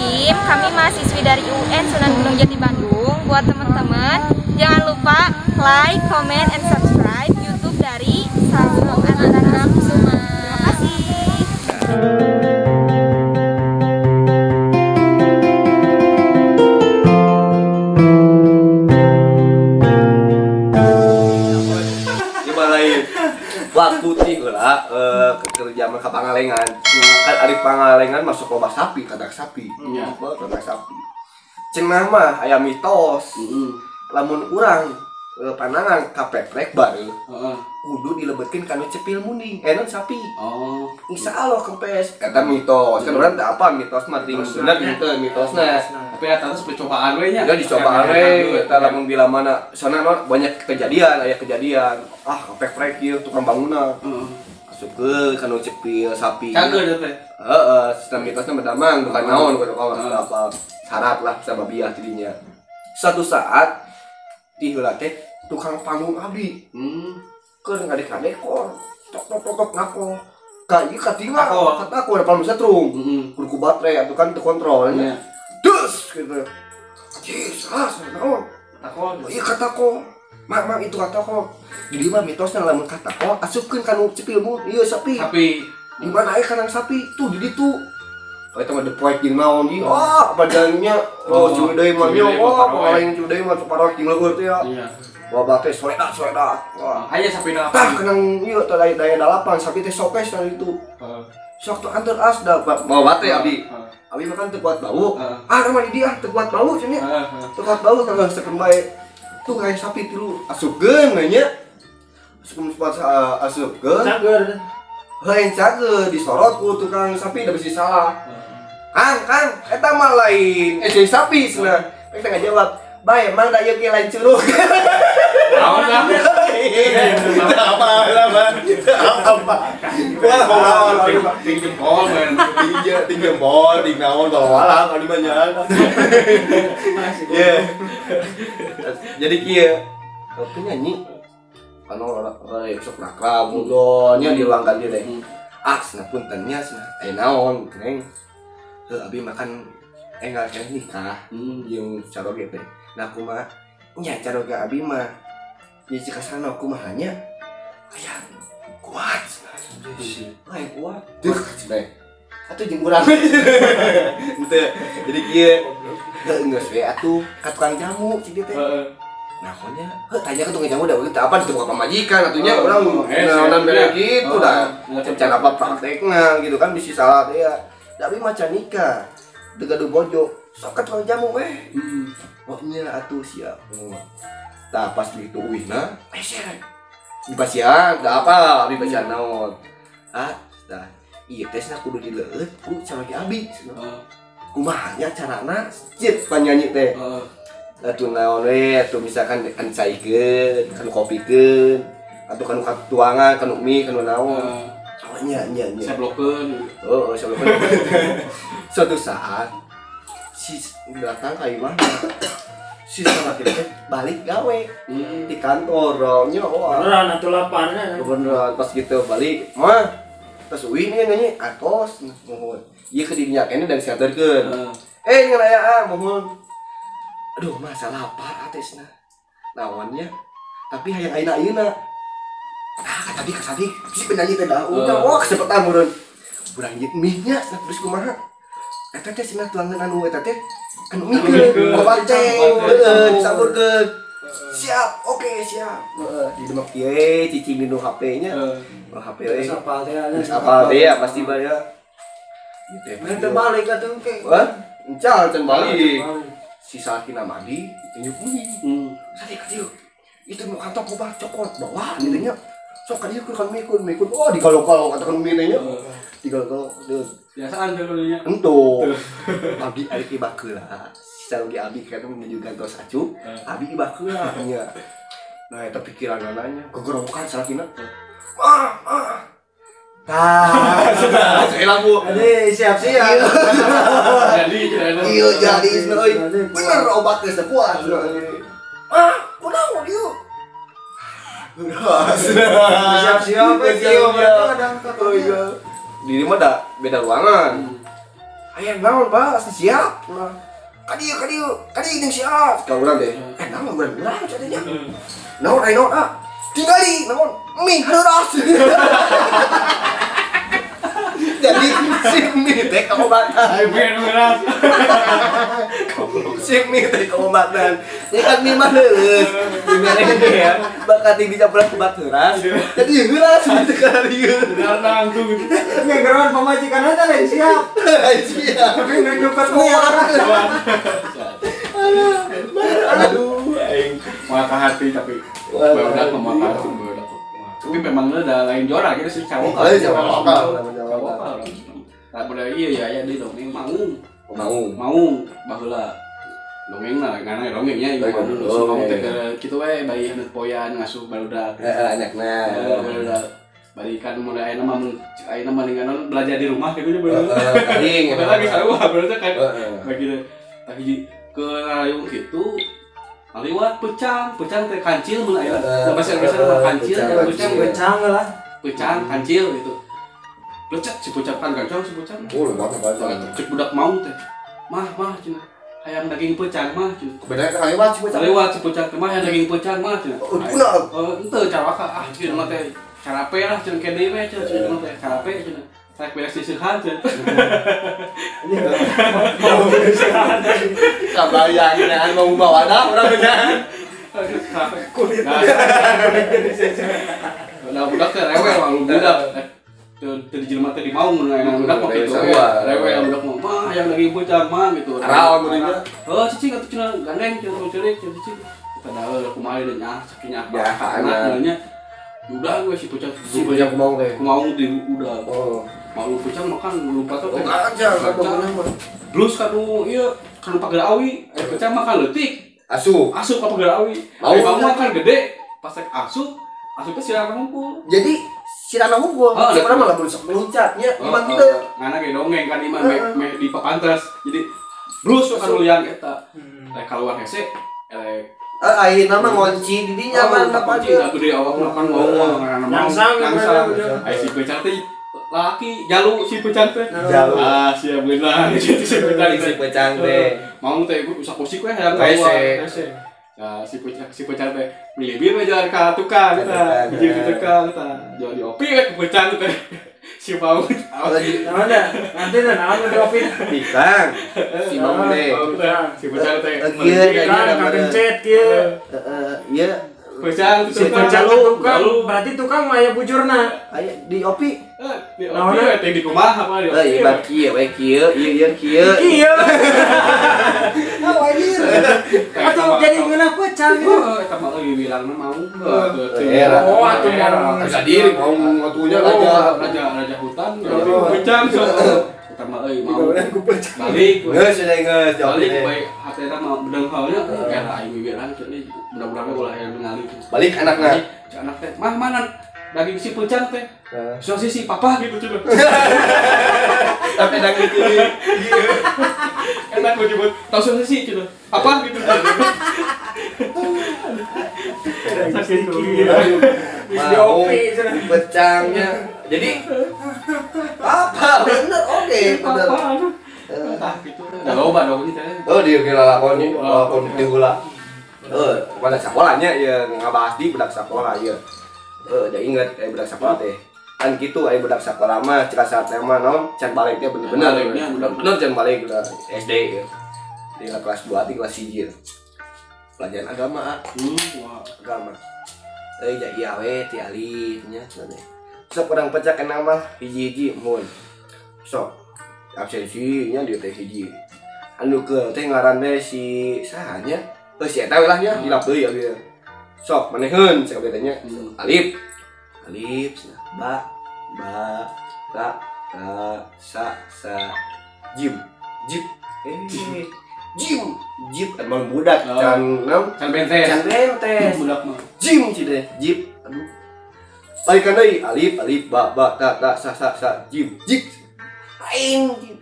Bismillahirrahmanirrahim. Kami mahasiswi dari UIN Sunan Gunung Jati Bandung. Buat teman-teman, jangan lupa like, comment, and subscribe YouTube dari Saung Antarana Kusuma. Terima kasih. Waktu ti heula keur zaman ka Pangalengan. Kan ari Pangalengan masuk loba sapi, kadak sapi. Iya, kadak sapi. Cenah mah aya mitos. Lamun urang panangan kapeprek bareuh. Kudu dilebetkeun kana cepil munding, non sapi. Oh, insyaallah kempes. Kata mitos. Kan urang teh apa mitos mah ting bener gitu mitosna. Tapi eta terus percobaan we nya. Ya dicobaan we eta lamun bila mana soalna banyak kejadian, aya kejadian. Ah, kapeprek ieu tukang bangunan. Asupkeun kana cepil sapi. Cager teh. Heeh, sistem mitosna mah damang bukan naon bukan apa syarat lah sababiah tidinya. Suatu saat ti heula teh tukang panggung abdi. Keur ngadek-kadekor. Tok tok tok tok ngako. Ka ieu katinggal, kata aku ada palmu setrum. Kudu ku baterai atuh kan teu kontrolnya. Dus gitu. Jesus, naon? Tako. Ieu katako. Mang mang itu katako. Jadi mah mitosna lamun katako asupkeun kana cepilmu ieu sapi. Sapi. Di mana aya kanang sapi? Tuh di ditu. Oh, itu mah depoek jeung naon di. Oh, badannya oh cuy deui mah nya. Oh, paling cuy deui mah parok jeung leueur teh ya. Iya. Wah, teh soledat soledat. Wah. Aya sapi dalapan. Tah kenang ieu teh daya dalapan sapi teh sokes tadi itu. Sok tuh anteur as da bawa teh abdi. Abi mah kan teu kuat bau. Ah, mah di dia teu kuat bau cenah. Teu kuat bau teh sekeun bae. Tuh kayak sapi tilu asupkeun we nya. Asupkeun asupkeun. Cager. Lain cager disorot ku tukang sapi da bisi salah. Kang, Kang, eta mah lain sapi cenah. Rek teh ngajawab, "Bae, emang da ieu ge lain curug." Naon lah. Apa apa. Apa. Wah, ting jempol men. Ting jempol, ting naon bawa lah kali banyak. Iya. Jadi kieu penyanyi anu sok nakrab nya di ruang ganti teh. Ah, cenah punten nya cenah. Aya naon, Neng? Heuh abi makan enggal keneh nikah jeung caroge teh. Nah kumaha nya caroge abi mah di Cikasana kumaha nya aya kuat. Aya kuat. Deuh cenah. Atuh jeung urang. Henteu. Jadi kieu heuh geus we atuh ka tukang jamu cik dieu teh. Nah, nya heuh tanya ke tukang jamu da teu apa ditemu ka pamajikan atuh nya urang naonan bere kitu da. Can apa praktekna gitu kan bisi salah teh ya. Da abi maca nikah teu gaduh bojo sok ka tukang jamu weh. Oh nya atuh siap. Tah pas begitu uihna meser. Di pasian da apa abi pasian naon. Ah, tah ieu teh cenah kudu dileueut ku caroge abi cenah. Kumaha nya carana cit panyanyi teh. Atuh naon we atuh misalkan kan caikeun, kan kopikeun, atuh kan katuangan, kan mie, kan naon. Oh nya nya nya. Sablokeun. Oh, sablokeun. Suatu saat si datang ka imah si sama teh balik gawe di kantor nya oh. Beneran atuh laparnya. Beneran pas gitu balik mah terus uih nih nyanyi atos mohon. Ieu ke dirinya kene dan siaterkeun. Eh ngan aya ah mohon. Aduh masa lapar atesna. Naonnya tapi hayang ayeuna ayeuna. Ah kata di kasadik si penyanyi teh dah udah wah kesepetan meureun. Urang jeung mie nya terus kumaha? Eta teh cenah tuangan anu eta teh anu mikeun obat teh heueuh disamburkeun. Siap, oke siap. Heeh, di demak kieu cicing di HP-nya. Oh HP we. Terus apal teh apal teh ya pasti bae ya. Gitu ya. Teu balik atuh ke. Hah? Encal can balik. Si salakina mandi tunjuk mie. Sadik ka dieu. Itu mau kantor obat cokot bawa gitu nya. Sok ka dieu kan mikun mikun. Oh digalog-galog katakan mie teh nya. Digalog-galog deus. Biasaan teh nya. Entu. Abi ari ibah keula. Saroge abi kan menuju gantos acu. Abi ibah keula nya. Nah eta pikiran nanya gegerokan salakina. Ah ah. Tah, sudah lampu. Jadi siap-siap. Jadi iya jadi euy. Bener obat geus kuat. Ah, kunaon ieu? Siap-siap ieu berarti kadang Oh iya. Di mah da beda ruangan. Aya naon Pak, asli siap. Ka dieu ka dieu, ka dieu jeung siap. Ka urang teh. Naon urang urang cenah. Naon aya naon ah. Tingali naon mie hareuras. Jadi si mie teh kaobatan. Si mie teh kaobatan. Ini kan mie mah leuleus. Dibere ya. Bakat dicampur ku bat heuras. Jadi heuras gitu kan ieu. Langsung gitu. Ngegeroan pamajikan teh lain siap. Siap. Tapi nunjukkan mie. Aduh, aing malah ke hati tapi barudak mah hati barudak. Tapi memang udah lain juara gitu sih cawok. Cawok. Tak boleh iya ya ya di dongeng mau baheula. Dongeng lah ngana dongengnya ieu mah mau teh kitu we bayi haneut poyan ngasuh barudak. Heeh anakna. Barudak. Balikan mulai ayeuna mah ayeuna mah ningalan belajar di rumah kitu nya barudak. Heeh, lagi sarua barudak kan. Bagi tah hiji ke rayung kitu aliwat pecang teh kancil mun aya. Bahasa Indonesia mah kancil, pecang lah. Pecang kancil gitu. Lecet si pecang kan gancang si pecang. Oh, lumayan banget. Cek budak mau teh. Mah cenah. Hayang daging pecang mah cenah. Bedana teh aliwat si pecang. Aliwat si pecang teh mah hayang daging pecang mah cenah. Oh, kunaon? Henteu caraka ah cenah mah teh carape lah cenah kene we cenah mah teh carape cenah. Rek beres sisihan cenah. Kabayang mau bawa wadah urang beunaan. Kulit. Nah budak teh rewel malu budak. Teu di jelema teh di maung mun aya budak mah kitu. Rewel budak mah mah hayang daging pecang mah gitu. Araon mun heuh cicing atuh cenah gandeng cenah ceurik cenah cicing. Padahal kumaha deui nya sakinya apa nya. Udah gue si pecang. Si pecang kumaung teh. Kumaung di udah. Oh. Malu pecang makan lupa tuh. Oh, gancang kan Blus kanu ieu kanu pagar awi, pecang makan leutik. Asup. Asup ka pagar awi. Mau makan gede, pas rek asup, asup ke sirana hungkul. Jadi sirana hungkul, sirana malah meluncat nya iman teu. Ngana ge dongeng kan iman meh di papantes. Jadi blus kanu liang eta. Rek kaluar hese, elek ayeuna mah ngonci di dinya mah apa aja. Gede awak makan ngomong Langsang. Ai si pecang teh laki jalu si pecang teh. Jalu. Ah siap beunang si pecang si pecang teh. Mau teh gua usah kusik we hayang keluar. Hese. Nah, si pecang teh milih we jalan ka tukang tah. Hiji ka tukang tah. Jual di opi we ku pecang teh. Si mau. Naon da? Nanti da naon di opi? Tikang. Si mau teh. Si pecang teh. Kieu kagencet kieu. Heeh, ieu pecang si pecang tukang berarti tukang mah aya bujurna. Aya di opi. Di opi we teh di kumaha apa di opi. Euy, bar kieu we kieu, ieu ieu kieu. Kieu. Ah, anjir. Atuh jadi ngeunah pecang ieu. Heeh, eta mah euy bilangna mau. Oh, atuh mau bisa diri mau atunya raja hutan. Pecang sok. Eta mah euy mau. Balik. Geus geus balik bae hatena mah bedeng halnya era aing wiwiran cenah budak-budakna ulah aya ningali. Balik anakna. Cek anak teh, "Mah mana daging si pecang teh?" Sosis si papa gitu cenah. Tapi daging ini. Enak gua nyebut tau sosis cenah. Papa gitu. Sakit mau pecangnya. Jadi apa bener oke bener. Tah gitu. Da loba dong ini teh. Oh di lalakon lalakon di heula. Pada sekolahnya ya ngabahas di budak sekolah ya. Udah inget budak sekolah teh. Kan gitu aya budak sekolah mah cek saat teh mah naon can balik teh bener-bener. Bener can balik udah SD ya. Di kelas 2 di kelas 1. Pelajaran agama. Agama. Ja ieu we ti alif nya cenah. Sok urang pecah kana mah hiji-hiji mun. Sok absensi nya di teh hiji. Anu ke teh ngaran teh si saha nya? Heuh si eta we lah nya dilap deui abdi. Sok maneheun cek abdi teh nya. Alif. Alif cenah. Ba ba ta ta sa sa jim. Jip. Jim, jip emang budak can can bentes. Can bentes. Budak mah. Jim cih jip. Aduh. Balikan deui alif alif ba ba ta ta sa sa sa jim jip. Lain jip.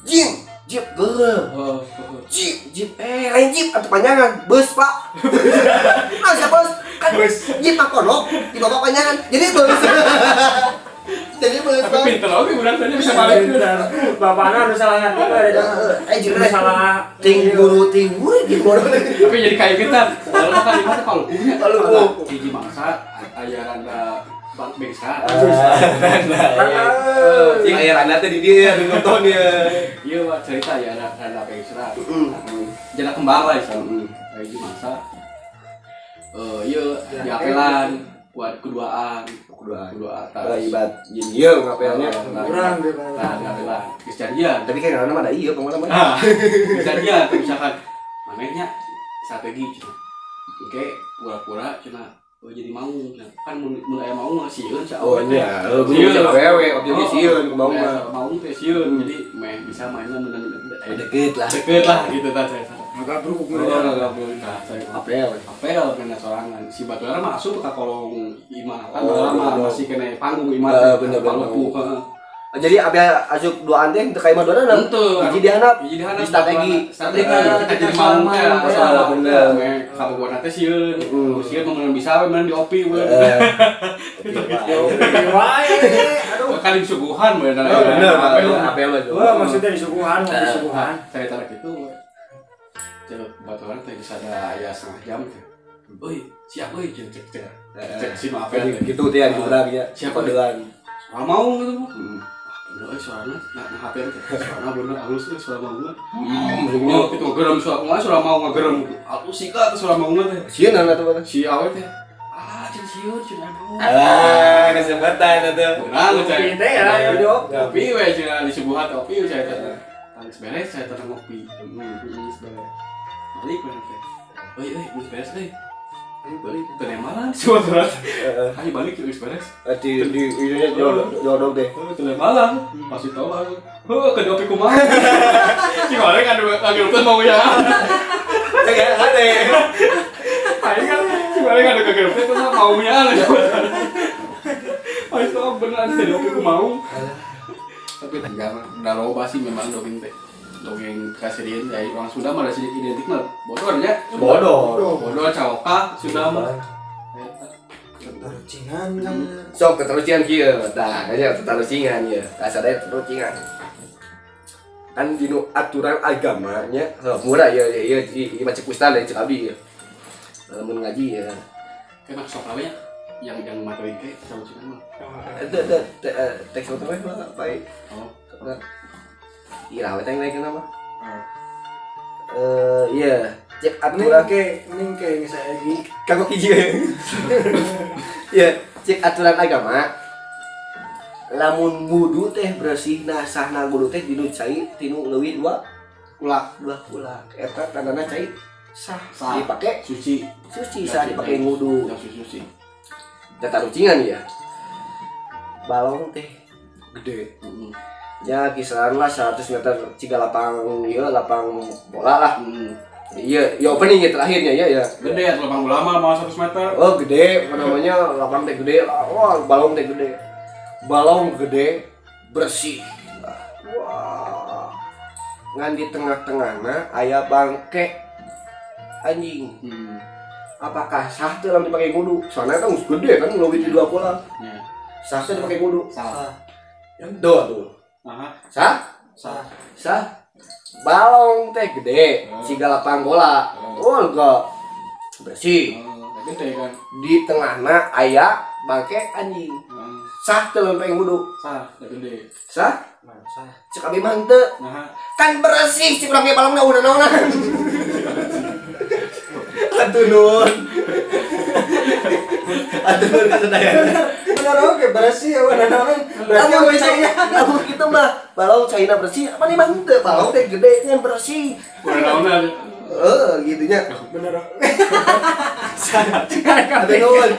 Jim, jip geuleuh. Jip, jip lain jip atuh panjangan. Beus, Pak. Masa bos? Kan bus. Jip mah kolok, dibawa panjangan. Jadi beus. Jadi boleh tapi pinter oke budak tadi bisa balik. Bapakna anu salah ngerti ada. Jeung salah ting guru gitu. Tapi jadi kayak kita. Kalau kan di mana palupunya. Palupu. Hiji mangsa aya randa Bang Bengsa. Cing aya randa teh di dieu nonton ya. Ieu mah cerita ya randa Bengsa. Jana kembar lah ieu. Hiji mangsa. Ieu diapelan buat keduaan. Keduaan. Ibat jeung ieu ngapelnya. Kurang deh. Nah, ngapelan. Geus janjian. Tapi kan randa mah da ieu pokona mah. Geus janjian misalkan manehnya strategi cenah. Oke, pura-pura cenah. Oh jadi mau, kan mun aya mau mah sieun sia. Oh nya, heuh awewe objeknya sieun ku mau mah. Mau teh sieun, jadi meh bisa mainnya mun deket lah. Deket lah gitu tah saya. Ngagabruk. Oh, ngagabruk tah saya. Apel. Apel kena sorangan. Si baturan mah asup ka kolong imah kan baheula masih kena panggung imah. Bener Palupu heeh. Jadi abel asup duaan teh teu ka imah duaan henteu. Hiji dihandap. Hiji dihandap strategi. Strategi kita jadi mau teh salah bener. Kabogohna teh sieun. Sieun mun bisa we mun diopi we. Diopi wae. Aduh. Kali disuguhan we. Bener, apel mah. Wah, maksudnya disuguhan, mau disuguhan. Saya tarik itu. Cek baturan teh geus ada aya setengah jam teh. Euy, siap euy cek cek. Cek si nu apel teh. Gitu teh kurang ya. Siap kodean. Suara mau gitu. Bener euy suarana nah HP teh. Suarana bener halus euy suara mau. Oh, itu ngagerem suara mah suara mau ngagerem. Alus sikat suara mau teh. Sieun atuh mah. Si awe teh. Ah, cen sieun cen aduh. Ah, kesempatan atuh. Beunang cai. Teh ya, yo. Ngopi we cenah disuguhan kopi we cai teh. Tangis beres saya teh ngopi. Geus beres. Balik we teh. Euy euy geus beres euy. Balik teu malam suara. Ayo balik geus beres. Di ieu jodoh teh. Teu malam pasti tahu aku. Heuh ke dopi kumaha. Si goreng anu kagerupeun mau ya. Kayak hade. Aing kan si goreng anu kagerupeun kumaha maunya. Aing tau bener teu dopi kumaha. Tapi jangan udah loba sih memang dongeng teh. Dongeng kasirieun ya orang Sunda mah ada identik mah bodor nya. Bodor. Bodor caoka Sunda mah. Tetarucingan kan. Sok tetarucingan kieu. Tah, nya tetarucingan ieu. Kasarnya tetarucingan. Kan dinu aturan agamanya murah ya ya ieu mah cek ustaz cek abdi ieu. Lamun ngaji ya. Kayak sok nya yang materi teh tetarucingan mah. Teu teks motor mah baik. Oh. Ira we teh naik mah. Iya, cek aturan ke mending ke geus aya lagi. Kagok hiji. Iya, cek aturan agama. Lamun wudu teh bersihna sahna wudu teh dinu cai tinu leuwih dua kulak, dua kulak. Eta tandana cai sah, dipake suci. Suci sah dipake wudu. Suci. Tatarucingan ya. Balong teh gede. Ya kisaran lah 100 meter ciga lapang ieu lapang bola lah. Iya, ya opening ya terakhirnya ya ya. Gede ya lapang bola mah mau 100 meter. Oh, gede, apa namanya lapang teh gede. Wah, balong teh gede. Balong gede bersih. Wah. Ngan di tengah-tengahna aya bangke anjing. Apakah sah teh lamun dipake wudu? Soalnya kan geus gede kan leuwih di dua bola. Yeah. Sah teh dipake wudu? Sah. Yang tuh. Aha. Sah? Sah. Sah. Balong teh gede, siga lapang bola. Oh, enggak. Bersih. Gede kan. Di tengahna aya bangke anjing. Sah teh lamun pengen wudu? Sah, gede. Sah? Sah. Cek abi mah henteu. Kan bersih cek urang ge balongna udah naonan. Atuh nuhun. Atuh nuhun kasadayana. Bener oke bersih ya bener naonan. Berarti lamun China, lamun kitu mah balong China bersih, apa nih mah henteu balong teh gede kan bersih. Udah naonan. Heeh, gitunya. Bener. Atuh nuhun.